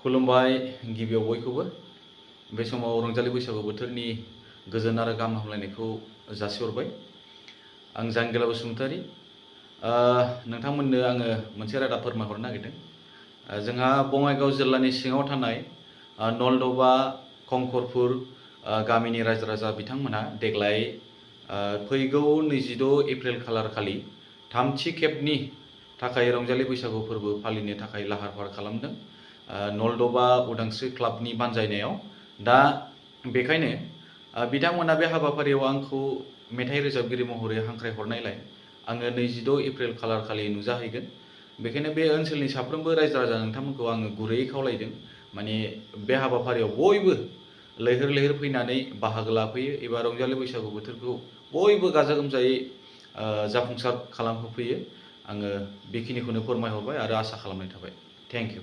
खुलुमबाय गिबियाव बयखौबो बे समाव रंजालि बैसागु बोथोरनि गोजोन आरो गाहाम हामलायनायखौ जासिहरबाय। आं जांगिला बसुमतारी नोंथांमोननो आङो मोनसे रादाब फोरमायहरनो नागिरदों। जोंहा बङाइगाव जिल्लानि सिङाव थानाय नलदबा कंकरपुर गामिनि रायजो राजा बिथांमोनहा देग्लाय फैगौ 26 एप्रिल खालार खालि थामथि खेबनि थाखाय रंजालि बैसागु फोरबो फालिनो थाखाय लाहार फाहार खालामदों नलदबा उदांस्रि क्लाबनि बानजायनायाव। दा बेखायनो बिथांमोना बे हाबाफारियाव आंखौ मेथाइ रोजाबगिरि महरै हांख्रायहरनायलाय आङो 26 एप्रिल खालार खालि नुजाहैगोन। बेखायनो बे ओनसोलनि साफ्रोमबो रायजो राजा नोंथांमोनखौ आङो गुरैयै खावलायदों, माने बे हाबाफारियाव बयबो लैहोर लैहोर फैनानै बाहागो लाफैयो एबा रंजालि बैसागु बोथोरखौ बयबो गाजा गोमजायै जाफुंसार खालामहोफैयो। आङो बेखिनिखौनो फोरमायहरबाय आरो आसा खालामनाय थाबाय। Thank you.